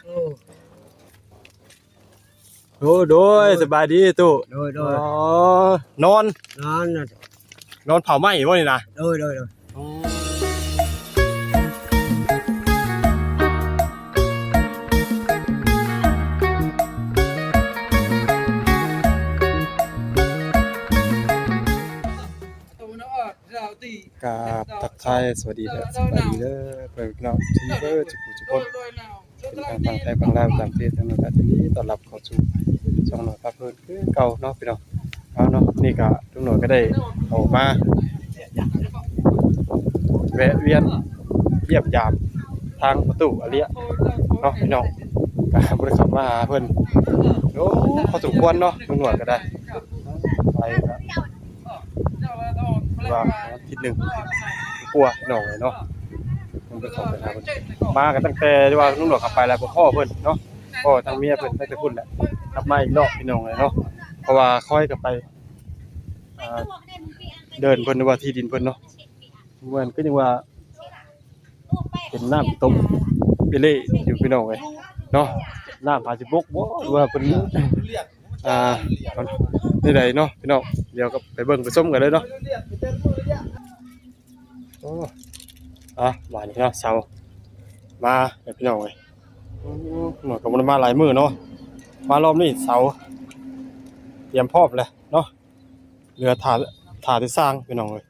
ໂອ້ ໂອ້ ໂດຍ ໂດຍ ສະບາຍດີຕູ້. ໂດຍ ໂດຍ ອໍ ນອນ ນອນ ນອນເຜົາໄມ້ບໍ່ນີ້ນະ? ໂດຍ ໂດຍ ໂດຍ ອໍ ກາບທັກທາຍສະຫວັດດີ ແລະ ສະບາຍດີເດີ ເພື່ອນພີ່ນ້ອງທີ່ເບິດທຸກຜູ້ທຸກຄົນ ເປັນທາງຝັ່ງໄທຝັ່ງລາວ ຕ່າງປະເທດ ທັງນັ້ນ ກະຍິນດີຕ້ອນຮັບເຂົ້າສູ່ຊ່ອງນ້ອຍພາເພີນຄືເກົ່າເນາະພີ່ນ້ອງ. ເອົາເນາະ ນີ້ກະລຸງໜ້ອຍກະໄດ້ເຂົ້າມາແວະວຽນຢ້ຽມຢາມທາງປະຕູອາເລຍເນາະພີ່ນ້ອງ ກະບໍ່ໄດ້ເຂົ້າມາຫາເພິ່ນ ໂອ້ ພໍສົມຄວນເນາະ ລຸງໜ້ອຍກະໄດ້ໄປ ວ່າອາທິດໜຶ່ງກວ່າພີ່ນ້ອງເອີຍເນາະ ມັນໄປເຂົ້າໄປຫາເພິ່ນ ມາກັນຕັ້ງແຕ່ທີ່ວ່າລຸງໜ້ອຍເຂົ້າໄປແລ້ວບໍ່ພໍ້ເພິ່ນເນາະ ພໍ້ທັງເມຍເພິ່ນຕັ້ງແຕ່ພຸ້ນແຫຼະ ກັບມາອີກລອບພີ່ນ້ອງເອີຍເນາະ ເພາະວ່າຄອຍກັບໄປ ອ່າ ເດີ່ນເພິ່ນ ຫຼືວ່າທີ່ດິນເພິ່ນເນາະ ເໝືອນຄືຈັ່ງວ່າ ເປັນນ້ຳຕົກເອເລ່ຢູ່ພີ່ນ້ອງເອີຍເນາະ ນ້ຳອາດຊິບົກບໍ່ ຫຼືວ່າເພິ່ນ ອ່າ ແນວໃດເນາະພີ່ນ້ອງ ດຽວກໍໄປເບິ່ງໄປຊົມກັນເລີຍເນາະ. ໂອ້ ອ່ະ ບາດນີ້ເນາະ ເຊົາມາແລ້ວພີ່ນ້ອງເອີຍ ໂອ້ ມັນກໍບໍ່ໄດ້ມາຫຼາຍມື້ເນາະ ມາລອບນີ້ເຊົາ ຕຽມພ້ອມແລ້ວເນາະ ເຫຼືອຖ້າ ຖ້າແຕ່ຊ່າງພີ່ນ້ອງເອີຍ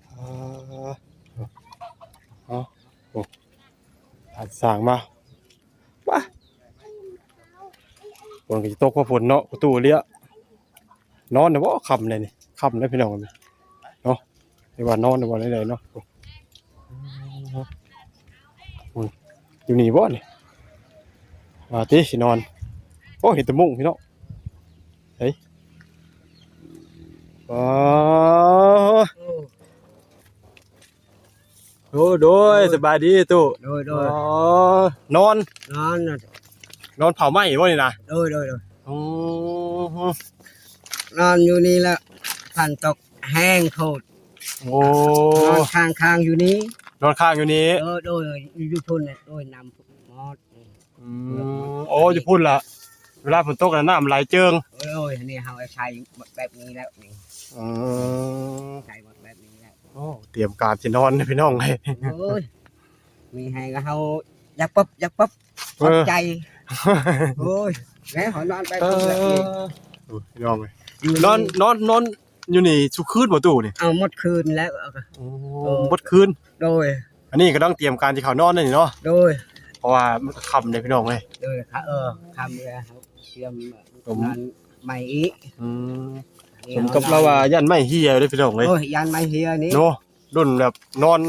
ອ່າ ເນາະ ໂອ້ ຖ້າແຕ່ຊ່າງມາ ວ້າ ຝົນກໍຊິຕົກ ເພາະຝົນເນາະ ປະຕູເລຍ ນອນແລ້ວບໍ່ ຄ່ຳແລ້ວນີ້ ຄ່ຳແລ້ວພີ່ນ້ອງເນາະ ເອີ້ຍວ່ານອນແລ້ວບໍ່ ແນວໃດເນາະ ໂອ້ ຢູ່ນີ້ບໍ່ນີ້ ວ່າຕິຊິນອນ ໂອ້ ເຫັນແຕ່ມຸ້ງພີ່ນ້ອງ ເຮີ້ຍ ອໍ ໂອ້ ໂດຍ ໂດຍ ສະບາຍດີຕູ້. ໂດຍ ໂດຍ ອໍ ນອນ ນອນ ນອນເຜົາໄມ້ບໍ່ນີ້ນະ? ໂດຍ ໂດຍ ໂດຍ ອໍ ນອນຢູ່ນີ້ລະ ຝົນຕົກແຮງໂພດ. ໂອ້ ນອນຄ້າງໆຢູ່ນີ້ ນອນຄ້າງຢູ່ນີ້. ເອີ ໂດຍ ຢູ່ພຸ້ນ ໂດຍ ນ້ຳໝົດ. ອືມ ໂອ້ ຢູ່ພຸ້ນລະ ເວລາຝົນຕົກນະ ນ້ຳໄຫຼເຈິງ. ໂອ້ຍ ນີ້ເຮົາໃຊ້ແບບນີ້ແລ້ວນີ້. ອືມ ໃຊ້ແບບນີ້ແລ້ວ. ໂອ້ ຕຽມການຊິນອນພີ່ນ້ອງເອີຍ. ໂອ້ຍ ມີໃຫ້ເຮົາຢາກປັບ ຢາກປັບ ເອີ ຂອບໃຈ. ໂອ້ຍ ແມ່ເຮົານອນໄປ ເອີ ພຸ້ນແຫຼະນີ້. ໂອ້ຍ ພີ່ນ້ອງເອີຍ ນອນ ນອນ ນອນ ຢູ່ນີ້ຊຸກຄືນບໍ່ຕູ້ນີ້? ເອົາ ໝົດຄືນແລ້ວ. ໂອ້ ເອີ ໝົດຄືນ. ໂດຍ ອັນນີ້ກຳລັງຕຽມການຊິເຂົ້ານອນແລ້ວນີ້ເນາະ. ໂດຍ ເພາະວ່າມັນກໍຄ່ຳເດ້ພີ່ນ້ອງເອີຍ. ໂດຍ ຄ່ຳ ເອີ ຄ່ຳແລ້ວ ຕຽມນອນໃໝ່ອີກ. ອືມ ສົມກັບລາວວ່າຢ້ານໄມ້ເຫ່ຍເດ້ພີ່ນ້ອງເອີຍ. ໂອ້ຍ ຢ້ານໄມ້ເຫ່ຍນີ້ເນາະ ລຸ້ນແບບນອນ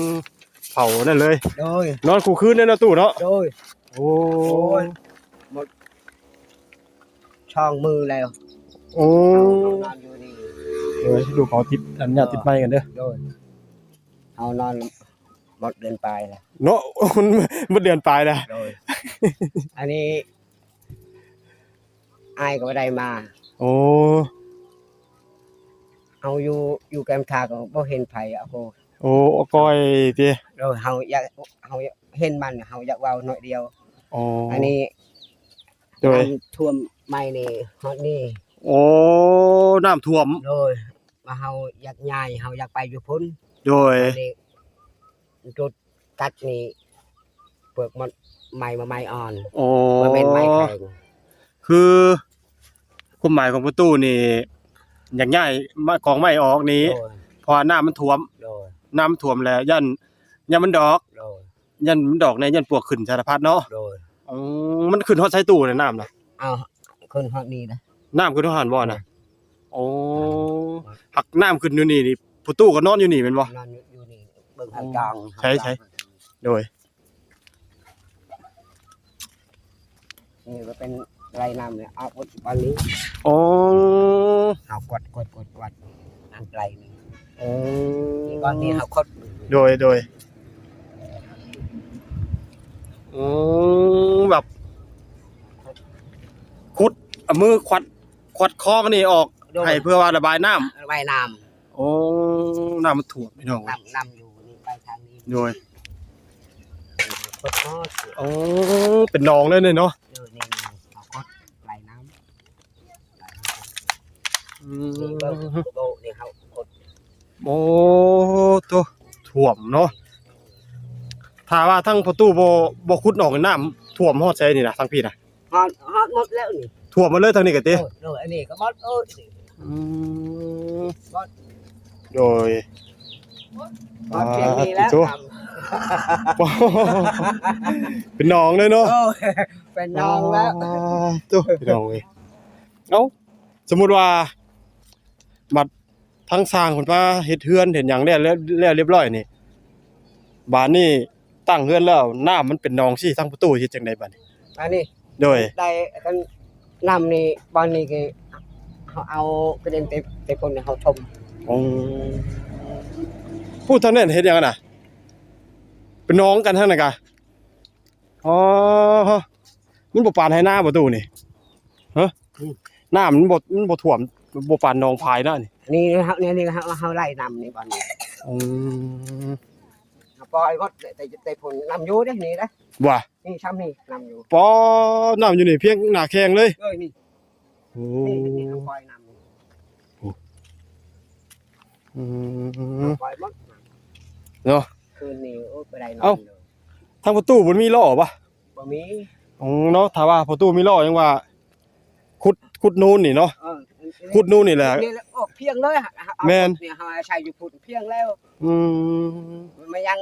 ເຝົ້ານັ້ນເລີຍ. ໂດຍ ນອນຄູ່ຄືນເດ້ເນາະຕູ້ເນາະ. ໂດຍ ໂອ້ ໂອ້ຍ ໝົດ ສອງມື້ແລ້ວ. ໂອ້ ເຮົານອນຢູ່ນີ້. ໂດຍ ລູກເຮົາຕິດອັນຍາດຕິດໄມ້ກັນເດີ. ໂດຍ ເຮົານອນໝົດເດືອນປາຍແລ້ວເນາະ. ໝົດເດືອນປາຍແລ້ວ. ໂດຍ ອັນນີ້ອ້າຍກໍບໍ່ໄດ້ມາ. ໂອ້ ເຮົາຢູ່ ຢູ່ແຄມທາກໍບໍ່ເຫັນໃຜ. ໂອ້ ໂອ້ ກ້ອຍຕິ. ໂດຍ ເຮົາຢາກ ເຮົາເຫັນມັນ ເຮົາຢາກເວົ້າໜ້ອຍດຽວ. ອໍ ອັນນີ້ ໂດຍ ນ້ຳຖ້ວມໃໝ່ນີ້ຮອດນີ້. ໂອ້ ນ້ຳຖ້ວມ. ໂດຍ ວ່າເຮົາຢາກຍ້າຍ ເຮົາຢາກໄປຢູ່ພຸ້ນ. ໂດຍ ອັນນີ້ ໂດ ຕັດນີ້ເປືອກມັນໃໝ່ມາໃໝ່ອ່ອນ. ໂອ້ ບໍ່ແມ່ນໄມ້ແຂງ. ຄືຄວາມໝາຍຂອງປະຕູນີ້ ຢາກຍ້າຍມາ ກອງໄມ້ອອກນີ້. ໂດຍ ເພາະວ່ານ້ຳມັນຖ້ວມ. ໂດຍ ນ້ຳຖ້ວມແລ້ວຢ້ານ ຢ້ານມັນດອກ. ໂດຍ ຢ້ານມັນດອກແດ່ ຢ້ານປວກຂຶ້ນສາລະພັດເນາະ. ໂດຍ ອືມ ມັນຂຶ້ນຮອດໃສຕູ້ນະ ນ້ຳນະ? ເອົາ ຂຶ້ນຮອດນີ້ນະ. ນ້ຳຂຶ້ນຮອດຫັ້ນບໍ່ນະ? ໂອ້ ໂດຍ ຫາກນ້ຳຂຶ້ນຢູ່ນີ້ນີ້ ປະຕູກໍນອນຢູ່ນີ້ແມ່ນບໍ່? ນອນຢູ່ ຢູ່ນີ້ ເບິ່ງ ເອີ ທາງກາງ. ໃຊ່ ໃຊ່ ໂດຍ ນີ້ກໍເປັນໄລນ້ຳນີ້ ເອົາໝົດບາດນີ້. ໂອ້ ເຮົາກວດ ກວດ ກວດ ກວດ ອັນໄລນີ້. ໂອ້ ນີ້ ບາດນີ້ເຮົາຂຸດ. ໂດຍ ໂດຍ ອືມ ແບບຂຸດ ເອົາມືຂວັດ ຂວັດຄອງນີ້ອອກ. ໂດຍ ໃຫ້ເພື່ອວ່າລະບາຍນ້ຳ ລະບາຍນ້ຳ. ໂອ້ ນ້ຳມັນຖ້ວມພີ່ນ້ອງ. ນ້ຳ ນ້ຳຢູ່ນີ້ໄປທາງນີ້. ໂດຍ ຄົດຮອດ ໂອ້ ເປັນໜອງເລີຍນີ້ເນາະ. ເອີ ນີ້ໆ ເຮົາຄົດໄຫຼນ້ຳ ອືມ ນີ້ເບິ່ງ ໂບະ ນີ້ເຮົາຄົດ ໂອ້ ໂຕ ຖ້ວມເນາະ. ຖ້າວ່າທາງພໍ່ຕູ້ບໍ່ ບໍ່ຂຸດໜອງ ນ້ຳຖ້ວມຮອດໃສນີ້ນະ ທາງພີ້ນະ? ຮອດ ຮອດໝົດແລ້ວນີ້ ຖ້ວມໝົດເລີຍທາງນີ້ກະຕິ? ໂດຍ ໂດຍ ອັນນີ້ກະໝົດ ໂອ້ຍ ອືມ ໝົດ ໂດຍ ໝົດພຽງນີ້ແລ້ວ ອ່າ ຕິໂຕ ເປັນໜອງເລີຍເນາະ. ໂອ້ຍ ເປັນໜອງແລ້ວ ອ່າ ໂຕ ພີ່ນ້ອງເອີຍ. ເອົ້າ ສົມມຸດວ່າ ບັດທາງຊ່າງເພິ່ນມາເຮັດເຮືອນເຮັດຫຍັງແລ້ວ ແລ້ວ ແລ້ວລຽບລ້ອຍນີ້ ບາດນີ້ຕັ້ງເຮືອນແລ້ວ ນ້ຳມັນເປັນໜອງຊີ້ ທາງພໍ່ຕູ້ເຮັດຈັ່ງໃດບາດນີ້? ອັນນີ້ ໂດຍ ໄດ້ ຄັນນ້ຳນີ້ ບ່ອນນີ້ຄືເຮົາເອົາກະເດັນແຕ່ ແຕ່ພຸ້ນເຮົາຖົມ. ໂອ້ ຜູ້ທາງນັ້ນເຮັດຫຍັງຫັ້ນນະ? ເປັນໜອງກັນທາງນັ້ນກະ. ອໍ ມັນບໍ່ປານໄຮ່ນາບໍ່ຕູ້ນີ້? ຮະ ອືມ ນ້ຳມັນບໍ່ ມັນບໍ່ຖ້ວມ ບໍ່ປານໜອງພາຍນະນີ້. ນີ້ເຮົາ ນີ້ ນີ້ເຮົາ ເຮົາໄລ່ນ້ຳນີ້ບ່ອນນີ້ ອືມ ເຮົາປ່ອຍໝົດ ແຕ່ ແຕ່ ແຕ່ພຸ້ນນ້ຳຢູ່ເດ້ ນີ້ເດ້ ວ່າ ນີ້ຊ່ຳນີ້ນ້ຳຢູ່ ປໍ ນ້ຳຢູ່ນີ້ພຽງໜ້າແຂ້ງເລີຍ. ເອີ ນີ້ ໂອ້ ນີ້ ນີ້ເຮົາປ່ອຍນ້ຳນີ້ ໂອ້ ອືມ ເຮົາປ່ອຍໝົດເນາະ. ຄືນນີ້ ໂອ້ ບໍ່ໄດ້ນອນເລີຍ. ທາງພໍ່ຕູ້ບໍ່ມີລໍ້ບໍ່? ບໍ່ມີ ອືມ ເນາະ ຖ້າວ່າພໍ່ຕູ້ມີລໍ້ຍັງວ່າ ຂຸດ ຂຸດນູນນີ້ເນາະ ເອີ ຂຸດນູນນີ້ແຫຼະ ນີ້ແຫຼະ ອອກພຽງເລີຍ. ແມ່ນ ນີ້ເຮົາໃຊ້ຢູ່ພຸ້ນພຽງແລ້ວ. ອືມ ມັນຍັງ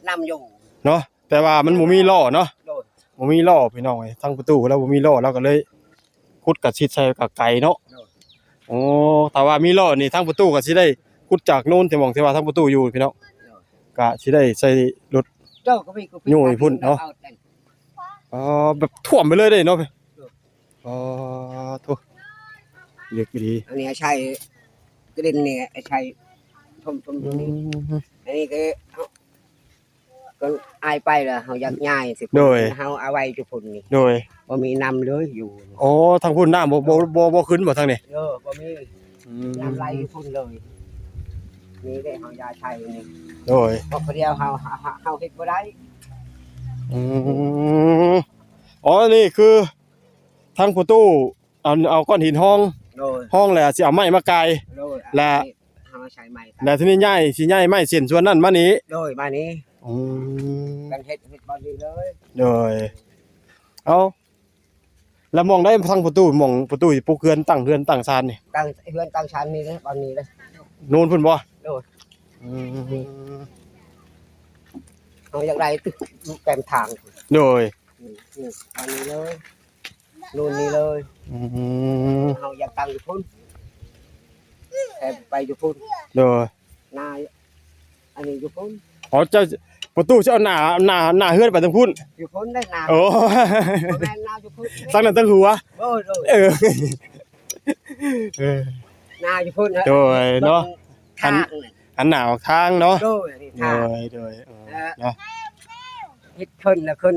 ນ້ຳຢູ່ເນາະ ແຕ່ວ່າມັນບໍ່ມີລໍ້ເນາະ. ໂດຍ ບໍ່ມີລໍ້ພີ່ນ້ອງເອີຍ ທາງພໍ່ຕູ້ລາວບໍ່ມີລໍ້ ລາວກະເລີຍຂຸດກະຊິດໃສ່ກະໄກເນາະ. ໂດຍ ໂອ້ ຖ້າວ່າມີລໍ້ນີ້ ທາງພໍ່ຕູ້ກະຊິໄດ້ຂຸດຈາກນູນທີ່ໝ່ອງທີ່ວ່າທາງພໍ່ຕູ້ຢູ່ພີ່ນ້ອງ ໂດຍ ກະຊິໄດ້ໃສ່ລົດ ໂດຍ ໂຍຍພຸ້ນເນາະ. ອໍ ແບບຖ້ວມໄປເລີຍເດ້ເນາະ. ໂດຍ ອໍ ໂທ້ ເລິກອີ່ຫຼີ. ອັນນີ້ໃຊ້ກະດິນນີ້ໃຊ້ຖົມໆ ອືມ ອັນນີ້ຄື ເຮົາ ກໍອາຍໄປລະ ເຮົາຢາກຍ້າຍຊິ ໂດຍ ເຮົາເອົາໄວ້ຢູ່ພຸ້ນນີ້ ໂດຍ ບໍ່ມີນ້ຳເລີຍຢູ່. ອໍ ທາງພຸ້ນນ້ຳບໍ່ ບໍ່ ບໍ່ ບໍ່ຂຶ້ນບໍ່ທາງນີ້? ເອີ ບໍ່ມີ ອືມ ນ້ຳໄຫຼຢູ່ພຸ້ນເລີຍ. ນີ້ເດ້ເຮົາຢາໃຊ້ນີ້ ໂດຍ ເພາະຜູ້ດຽວເຮົາ ເຮົາ ເຮົາເຮັດບໍ່ໄດ້. ອືມ ອໍ ນີ້ຄືທາງພໍ່ຕູ້ ເອົາ ເອົາກ້ອນຫີນຮອງ ໂດຍ ຮອງແລ້ວຊິເອົາໄມ້ມາກ່າຍ ໂດຍ ແລະ ເຮົາໃຊ້ໄມ້ກ່າຍ ແລະ ທີນີ້ຍ້າຍ ຊິຍ້າຍໄມ້ເສັ້ນສ່ວນນັ້ນມານີ້ ໂດຍ ມານີ້. ອືມ ກັນເຮັດ ເຮັດບ່ອນນີ້ເລີຍ ໂດຍ. ເອົາ ແລ້ວໝ່ອງໃດທາງປະຕູ ໝ່ອງປະຕູປຸກເຮືອນ ຕັ້ງເຮືອນຕັ້ງຊານນີ້? ຕັ້ງເຮືອນຕັ້ງຊານນີ້ເລີຍ ບ່ອນນີ້ເລີຍ ໂນນພຸ້ນບໍ່? ໂດຍ ອືມ ເຮົາຢາກໄດ້ຕຶກຢູ່ແຄມທາງ ໂດຍ ນີ້ ນີ້ ບ່ອນນີ້ເລີຍ ໂນນນີ້ເລີຍ ອືມ ເຮົາຢາກຕັ້ງຢູ່ພຸ້ນ ແຄມໄປຢູ່ພຸ້ນ ໂດຍ ນາ ອັນນີ້ຢູ່ພຸ້ນ ອໍ ເຈົ້າ ປະຕູເຈົ້າໜ້າ ໜ້າ ໜ້າເຮືອນໄປທາງພຸ້ນ ຢູ່ພຸ້ນໄດ້ນາ ໂອ້ ບໍ່ແມ່ນນາຢູ່ພຸ້ນ ທາງນັ້ນທາງຫົວ ໂດຍ ໂດຍ ເອີ ເອີ ນາຢູ່ພຸ້ນ ໂດຍເນາະ ທາງ ອັນໜ້າອອກທາງເນາະ ໂດຍ ນີ້ທາງ ໂດຍ ໂດຍ ເອີ ເນາະ ເຮັດຂຶ້ນລະຂຶ້ນ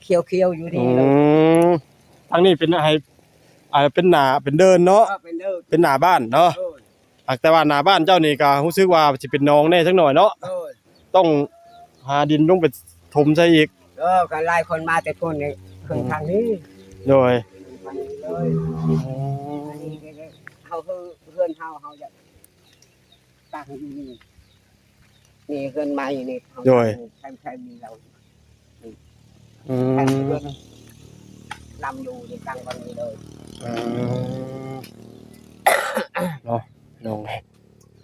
ຂຽວໆຢູ່ນີ້ ອືມ ເລີຍ ທາງນີ້ເປັນໃຫ້ ອ່າ ເປັນໜ້າ ເປັນເດີ່ນເນາະ ເອີ ເປັນເດີ່ນ ເປັນໜ້າບ້ານເນາະ ໂດຍ ຫາກແຕ່ວ່າໜ້າບ້ານເຈົ້ານີ້ກະຮູ້ສຶກວ່າຊິເປັນໜອງແດ່ຈັກໜ້ອຍເນາະ ໂດຍ ຕ້ອງຫາດິນລົງໄປຖົມໃສ່ອີກ ເອີ ກະຫຼາຍຄົນມາແຕ່ພຸ້ນນີ້ຂຶ້ນທາງນີ້ ໂດຍ ເລີຍ ອືມ ອັນນີ້ເຮົາ ເຮືອນເຮົາ ເຮົາຢາກຕັ້ງຢູ່ນີ້ ນີ້ເຮືອນໃໝ່ນີ້ ໂດຍ ແຄມໆນີ້ລາວ ອືມ ນຳຢູ່ໃນກາງວັນນີ້ເລີຍ ອືມ ເນາະ ພີ່ນ້ອງ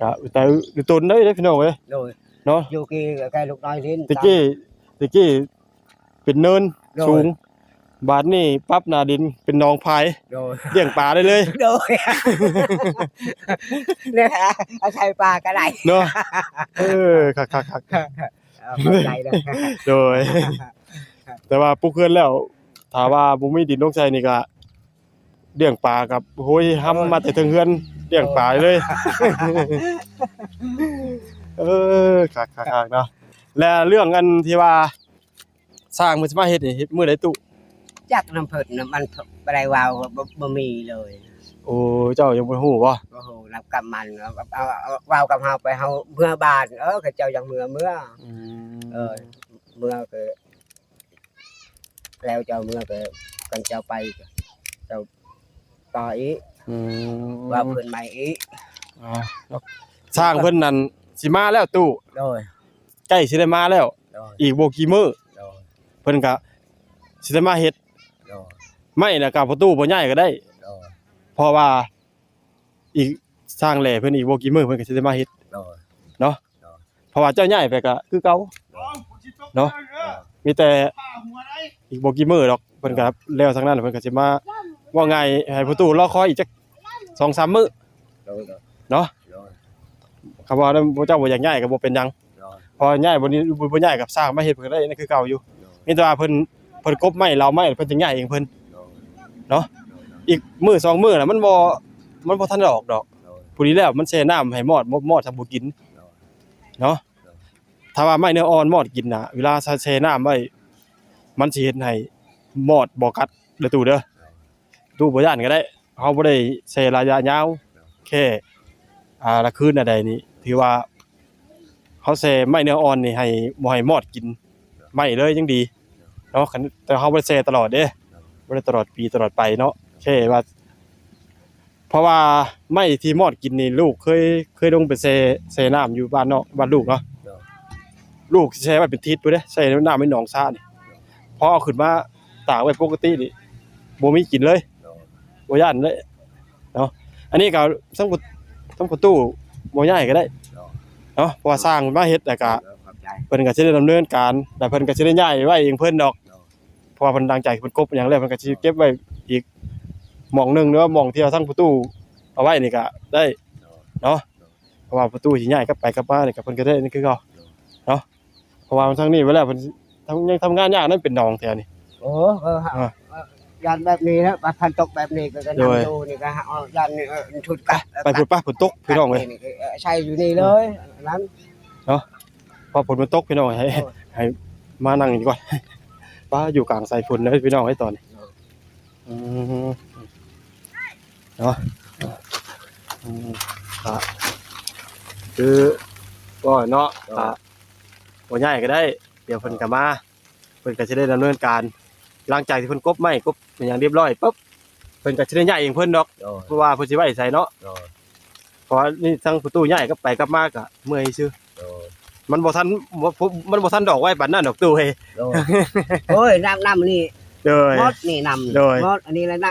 ກະແຕ່ແຕ່ດົນເດີພີ່ນ້ອງເອີຍ ໂດຍ ເນາະ ຢູ່ກີ້ໃກ້ລູກນ້ອຍຫຼິ້ນ ແຕ່ກີ້ ແຕ່ກີ້ເປັນເນີນ ໂດຍ ສູງ ບາດນີ້ປັບໜ້າດິນເປັນໜອງພາຍ ໂດຍ ລ້ຽງປາໄດ້ເລີຍ ໂດຍ ນີ້ອາໄສປາກະໄດ້ເນາະ ເອີ ຄັກໆໆ ເອົາ ເຂົ້າໃຈແລ້ວ ໂດຍ ແຕ່ວ່າປຸກເຮືອນແລ້ວ ຖ້າວ່າບໍ່ມີດິນລົງໃສ່ນີ້ກະລ້ຽງປາກັບ ໂອ້ຍ ຮຳມາແຕ່ເທິງເຮືອນ ລ້ຽງປາເລີຍ ເອີ ຄັກໆໆເນາະ ແລະເລື່ອງອັນທີ່ວ່າ ຊ່າງເພິ່ນຊິມາເຮັດນີ້ ເຮັດມື້ໃດຕູ້? ຈັກນຳເພິ່ນນະ ມັນບໍ່ໄດ້ເວົ້າ ບໍ່ ບໍ່ມີເລີຍ ໂອ້ ເຈົ້າຍັງບໍ່ຮູ້ບໍ່? ບໍ່ຮູ້ນຳກັບມັນ ເວົ້າ ເວົ້າ ເວົ້າກັບເຮົາໄປ ເຮົາເມືອບ້ານ ເອີ ເຂົາເຈົ້າຍັງເມືອ ເມືອ ອືມ ເອີ ເມືອກະ ແລ້ວເຈົ້າເມືອກໍ ຄັນເຈົ້າໄປກໍ ເຈົ້າຕໍ່ອີກ ອືມ ວ່າເພິ່ນໃໝ່ອີກ. ອ່າ ຊ່າງເພິ່ນນັ້ນຊິມາແລ້ວຕູ້. ໂດຍ ໃກ້ຊິໄດ້ມາແລ້ວ. ໂດຍ ອີກບໍ່ກີ່ມື້. ໂດຍ ເພິ່ນກະຊິໄດ້ມາເຮັດ. ໂດຍ ໄມ້ນະກະພໍ່ຕູ້ບໍ່ຍ້າຍກໍໄດ້. ໂດຍ ເພາະວ່າອີກ ຊ່າງແຫຼເພິ່ນອີກບໍ່ກີ່ມື້ເພິ່ນກໍຊິໄດ້ມາເຮັດ. ໂດຍ ເນາະ. ໂດຍ ເພາະວ່າເຈົ້າຍ້າຍໄປກໍຄືເກົ່າ. ໂດຍ ເນາະ. ໂດຍ ມີແຕ່ອີກບໍ່ກີ່ມື້ດອກ ເພິ່ນກໍແລ້ວທາງນັ້ນ ເພິ່ນກໍຊິມາ. ເວົ້າງ່າຍໃຫ້ພໍ່ຕູ້ລໍຄອຍອີກຈັກສອງສາມມື້. ໂດຍ ໂດຍ ເນາະ. ໂດຍ ຄຳວ່າພວກເຈົ້າບໍ່ຢາກຍ້າຍກໍບໍ່ເປັນຫຍັງ. ໂດຍ ເພາະວ່າຍ້າຍບໍ່ນີ້ ບໍ່ ບໍ່ຍ້າຍກັບຊ່າງມາເຮັດເພິ່ນກໍໄດ້ ນັ້ນຄືເກົ່າຢູ່. ໂດຍ ມີແຕ່ວ່າເພິ່ນ ເພິ່ນກົບໄມ້ເອົາໄມ້ ເພິ່ນຈຶ່ງຍ້າຍເອງເພິ່ນ. ໂດຍ ເນາະ. ໂດຍ ໂດຍ ອີກມື້ສອງມື້ນະ ມັນບໍ່ ມັນບໍ່ທັນໄດ້ອອກດອກ. ໂດຍ ພໍດີແລ້ວມັນແຊ່ນ້ຳໃຫ້ມອດ ມອດ ມອດຊະບໍ່ກິນ. ໂດຍ ເນາະ. ໂດຍ ຖ້າວ່າໄມ້ເນື້ອອ່ອນມອດກິນນະ ເວລາແຊ່ນ້ຳໄວ້ ມັນຊິເຮັດໃຫ້ມອດບໍ່ກັດເດີຕູ້ເດີ. ໂດຍ ຕູ້ບໍ່ຢ້ານກໍໄດ້ ເຮົາບໍ່ໄດ້ແຊ່ໄລຍະຍາວ ແຄ່ ອ່າ ລະຄືນອັນໃດນີ້ ຖືວ່າເຮົາແຊ່ໄມ້ເນື້ອອ່ອນນີ້ໃຫ້ ບໍ່ໃຫ້ມອດກິນໄມ້ເລີຍຍັງດີເນາະ. ຄັນ ແຕ່ເຮົາບໍ່ໄດ້ແຊ່ຕະຫຼອດເດ້ ບໍ່ໄດ້ຕະຫຼອດປີຕະຫຼອດໄປເນາະ ແຄ່ວ່າ ເພາະວ່າໄມ້ທີ່ມອດກິນນີ້ ລູກເຄີຍ ເຄີຍລົງໄປແຊ່ ແຊ່ນ້ຳຢູ່ບ້ານນອກ ບ້ານລູກເນາະ. ໂດຍ ລູກແຊ່ໄວ້ເປັນທິດພຸ້ນເດ້ ໃສ່ນ້ຳໃນໜອງສະນີ້ ໂດຍ ພໍເອົາຂຶ້ນມາຕາກໄວ້ປົກກະຕິນີ້ ບໍ່ມີກິນເລີຍ. ໂດຍ ບໍ່ຢ້ານເລີຍເນາະ. ອັນນີ້ກໍທັງ ທັງປະຕູບໍ່ຍ້າຍກໍໄດ້. ໂດຍ ເນາະ ເພາະວ່າຊ່າງມາເຮັດ ແລ້ວກໍ ໂດຍ ຂອບໃຈ ເພິ່ນກໍຊິໄດ້ດຳເນີນການ ແລ້ວເພິ່ນກໍຊິໄດ້ຍ້າຍໄວ້ເອງເພິ່ນດອກ. ໂດຍ ເພາະວ່າເພິ່ນຕັ້ງໃຈເພິ່ນກົບຫຍັງແລ້ວ ເພິ່ນກໍຊິເກັບໄວ້ອີກໝ່ອງໜຶ່ງ ຫຼືວ່າໝ່ອງທີ່ວ່າທາງປະຕູເອົາໄວ້ນີ້ກໍໄດ້ເນາະ. ເພາະວ່າປະຕູຊິຍ້າຍກັບໄປກັບມານີ້ກໍເພິ່ນກໍໄດ້ນັ້ນຄືເກົ່າເນາະ. ເພາະວ່າທາງນີ້ໄວ້ແລ້ວເພິ່ນ ຍັງທຳງານຍາກນັ້ນ ເປັນໜອງແຖວນີ້. ໂອ້ ເອີ ຢ້ານແບບນີ້ແຫຼະ ພັນຕົກແບບນີ້ກໍ ໂດຍ ຢູ່ນີ້ກໍຢ້ານນີ້ ເອີ ໄປພຸ້ນປະ ຝົນຕົກພີ່ນ້ອງເອີຍ ໃສ່ຢູ່ນີ້ເລີຍນັ້ນເນາະ. ພໍຝົນມັນຕົກພີ່ນ້ອງ ໃຫ້ ໃຫ້ມານັ່ງນີ້ກ່ອນ ປາ ຢູ່ກາງສາຍຝົນເດີພີ່ນ້ອງເອີຍຕອນນີ້. ອືມ ເນາະ ອືມ ກໍຄືວ່າເນາະ ກໍບໍ່ຍ້າຍກໍໄດ້ ດຽວເພິ່ນກໍມາ ເພິ່ນກໍຊິໄດ້ດຳເນີນການ ຫຼັງຈາກທີ່ເພິ່ນກົບໄມ້ ກົບຫຍັງຮຽບຮ້ອຍປຶບ ເພິ່ນກໍຊິໄດ້ຍ້າຍເອງເພິ່ນດອກ ໂດຍ ເພາະວ່າເພິ່ນຊິໄວ້ໃສເນາະ. ໂດຍ ເພາະວ່ານີ້ທາງປະຕູຍ້າຍກັບໄປກັບມາກໍເມື່ອຍຊື່. ໂດຍ ມັນບໍ່ທັນ ບໍ່ ມັນບໍ່ທັນດອກໄວປານນັ້ນດອກຕູ້ເອີຍ. ໂດຍ ໂອ້ຍ ນ້ຳ ນ້ຳນີ້ ໂດຍ ໝົດນີ້ນ້ຳ ໂດຍ ໝົດ ອັນນີ້ລະນະ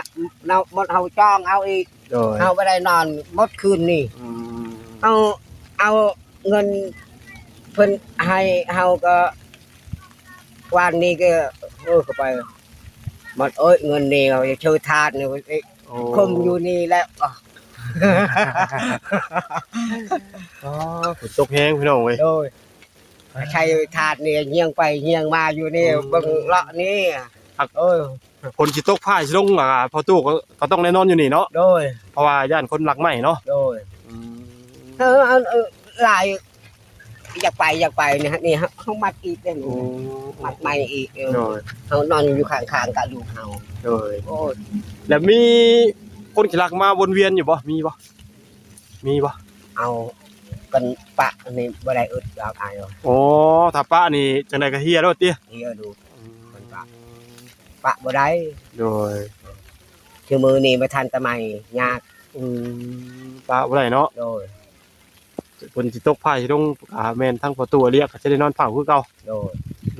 ນ້ຳໝົດ ເຮົາຈອງເອົາອີກ. ໂດຍ ເຮົາບໍ່ໄດ້ນອນໝົດຄືນນີ້. ອືມ ເຮົາເອົາເງິນເພິ່ນໃຫ້ເຮົາກໍ ວານນີ້ກໍ ເອີ ກໍໄປໝົດເອີຍ ເງິນນີ້ເຮົາຈະຊື້ທານນີ້ ໂອ້ ຄົມຢູ່ນີ້ແລ້ວ. ອໍ ຝົນຕົກແຮງພີ່ນ້ອງເອີຍ. ໂດຍ ໃຊ້ທາດນີ້ຍ່ຽງໄປຍ່ຽງມາຢູ່ນີ້. ໂອ້ ເບິ່ງເລາະນີ້ ເອີ ຝົນຊິຕົກຟ້າຊິລົງ ອ່າ ພໍ່ຕູ້ກໍ ກໍຕ້ອງໄດ້ນອນຢູ່ນີ້ເນາະ. ໂດຍ ເພາະວ່າຢ້ານຄົນລັກໄມ້ເນາະ. ໂດຍ ອືມ ເອີ ອັນ ເອີ ຫຼາຍ ຢາກໄປ ຢາກໄປນີ້ ນີ້ເຮົາມັດອີກເດ້. ໂອ້ ມັດໃໝ່ອີກ. ເອີ ໂດຍ ເຮົານອນຢູ່ຂ້າງໆກັບລູກເຮົາ. ໂດຍ ໂອ້ຍ ແລ້ວມີຄົນຂີ້ລັກມາວົນວຽນຢູ່ບໍ່? ມີບໍ່? ມີບໍ່? ເອົາກັນປະນີ້ບໍ່ໄດ້ອຶດດອກອ້າຍ. ໂອ້ ຖ້າປະນີ້ຈັ່ງໃດກໍເຮຍໂລດຕິ? ເຮຍໂລດ. ອືມ ປະ ປະບໍ່ໄດ້. ໂດຍ ຄືມື້ນີ້ມາທັນແຕ່ໃໝ່ຍາກ. ອືມ ປະບໍ່ໄດ້ເນາະ. ໂດຍ ຝົນຊິຕົກຟ້າຊິລົງ ອ່າ ແມ່ນທາງປະຕູອາລຽກກໍຊິໄດ້ນອນເຝົ້າຄືເກົ່າ. ໂດຍ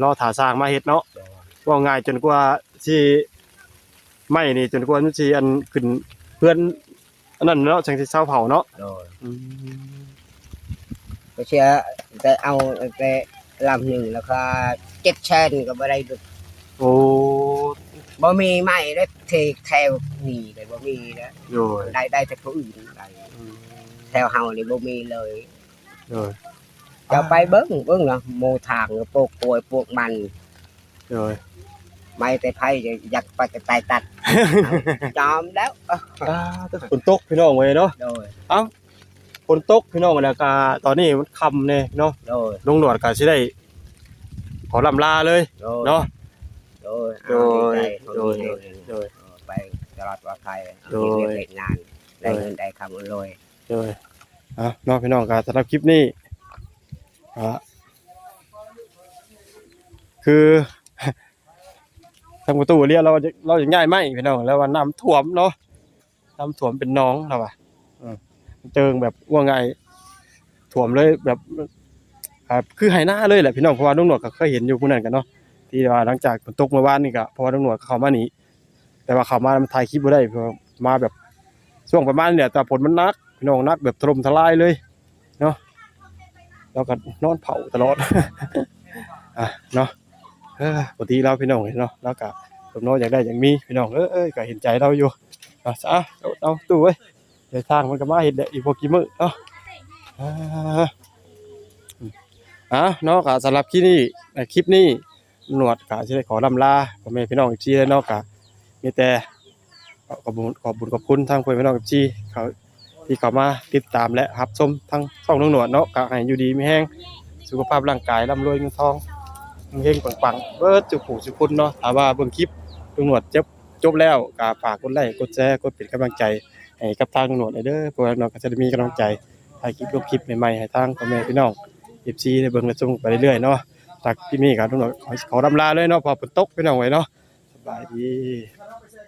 ລໍຖ້າຊ່າງມາເຮັດເນາະ. ໂດຍ ເວົ້າງ່າຍຈົນກວ່າຊິ ໄມ້ນີ້ຈົນກວ່າມັນຊິອັນຂຶ້ນເຮືອນອັນນັ້ນເນາະ ຈັ່ງຊິເຊົາເຜົາເນາະ. ໂດຍ ອືມ ກໍເສຍແຕ່ເອົາແຕ່ລຳໜຶ່ງ ແລ້ວກໍເຈັດແສນກໍບໍ່ໄດ້. ໂອ້ ບໍ່ມີໄມ້ເດ້ ເທແຖວນີ້ກໍບໍ່ມີແລ້ວ. ໂດຍ ໄດ້ ໄດ້ແຕ່ຜູ້ອື່ນໄດ້. ອືມ ແຖວເຮົານີ້ບໍ່ມີເລີຍ. ໂດຍ ເຈົ້າໄປເບິ່ງ ເບິ່ງນະ ໝູ່ທາງປູກກ້ວຍປູກມັນ. ໂດຍ ໄມ້ແຕ່ໃຜຢາກໄປກໍໄປຕັດ ຍອມແລ້ວ. ອ່າ ຝົນຕົກພີ່ນ້ອງເອີຍເນາະ. ໂດຍ ເອົ້າ ຝົນຕົກພີ່ນ້ອງ ແລ້ວກໍຕອນນີ້ມັນຄ່ຳແດ່ເນາະ. ໂດຍ ລຸງໜວດກໍຊິໄດ້ຂໍລ່ຳລາເລີຍ. ໂດຍ ເນາະ. ໂດຍ ໂດຍ ໂດຍ ໂດຍ ໂດຍ ເອີ ໄປຕະຫຼອດປອດໄພ. ໂດຍ ເຮັດວຽກເຮັດງານ ໄດ້ເງິນໄດ້ຄຳອຳນວຍ. ໂດຍ ເອົາເນາະ ພີ່ນ້ອງ ກໍສຳລັບຄລິບນີ້ ກໍຄື າງປະຕູເລີຍ ລາວ ລາວຢາກຍ້າຍໄມ້ພີ່ນ້ອງ ແລ້ວວ່ານ້ຳຖ້ວມເນາະ ນ້ຳຖ້ວມເປັນໜອງລາວວ່າ ເອີ ເຈິງແບບວ່າງ່າຍ ຖ້ວມເລີຍແບບ ອ່າ ຄືໄຮ່ນາເລີຍແຫຼະພີ່ນ້ອງ ເພາະວ່າລຸງໜວດກໍເຄີຍເຫັນຢູ່ຜູ້ນັ້ນກັນເນາະ ທີ່ວ່າຫຼັງຈາກຝົນຕົກເມື່ອວານນີ້ກໍ ເພາະວ່າລຸງໜວດເຂົ້າມານີ້ ແຕ່ວ່າເຂົ້າມາມັນຖ່າຍຄລິບບໍ່ໄດ້ ເພາະວ່າມາແບບ ຊ່ວງປະມານນີ້ແຫຼະ ແຕ່ຝົນມັນໜັກພີ່ນ້ອງ ໜັກແບບຖະຫຼົ່ມທະລາຍເລີຍເນາະ ລາວກໍນອນເຝົ້າຕະຫຼອດ ອ່າ ເນາະ ເອີ ປົກກະຕິລາວພີ່ນ້ອງເນາະ ລາວກໍສົມນ້ອຍຢາກໄດ້ຢາກມີພີ່ນ້ອງເອີຍ ກໍເຫັນໃຈລາວຢູ່ເນາະ ສະ ເອົາຕູ້ເອີຍ ດຽວທາງມັນກໍມາເຮັດແຫຼະ ອີກບໍ່ກີ່ມື້ເນາະ ອ່າ ເອົາເນາະ ກໍສຳລັບຄລິບນີ້ ຄລິບນີ້ໜວດກໍຊິໄດ້ຂໍລ່ຳລາພໍ່ແມ່ພີ່ນ້ອງເອັຟຊີແລ້ວເນາະ ກໍມີແຕ່ ຂອບ ຂອບບຸນຂອບຄຸນທາງພໍ່ແມ່ພີ່ນ້ອງເອັຟຊີເຂົາ ທີ່ເຂົ້າມາຕິດຕາມ ແລະ ຮັບຊົມທາງຊ່ອງລຸງໜວດເນາະ ກໍໃຫ້ຢູ່ດີມີແຮງ ສຸຂະພາບຮ່າງກາຍລ່ຳລວຍເງິນທອງ ເຮັງໆ ປັງໆ ເບິດສູ່ຜູ້ສູ່ຄົນເນາະ ຖ້າວ່າເບິ່ງຄລິບລຸງໜວດຈົບ ຈົບແລ້ວ ກໍຝາກກົດໄລ້ ກົດແຊ ກົດເປັນກຳລັງໃຈໃຫ້ກັບທາງລຸງໜວດແດ່ເດີ ເພື່ອເນາະ ກໍຈະໄດ້ມີກຳລັງໃຈຖ່າຍຄລິບ ລົງຄລິບໃໝ່ໆ ໃຫ້ທາງພໍ່ແມ່ພີ່ນ້ອງເອັຟຊີໄດ້ເບິ່ງໄດ້ຊົມໄປເລື້ອຍໆເນາະ ຈາກທີ່ນີ້ກໍລຸງໜວດຂໍ ຂໍລ່ຳລາເລີຍເນາະ ເພາະຝົນຕົກພີ່ນ້ອງເອີຍເນາະ ສະບາຍດີ.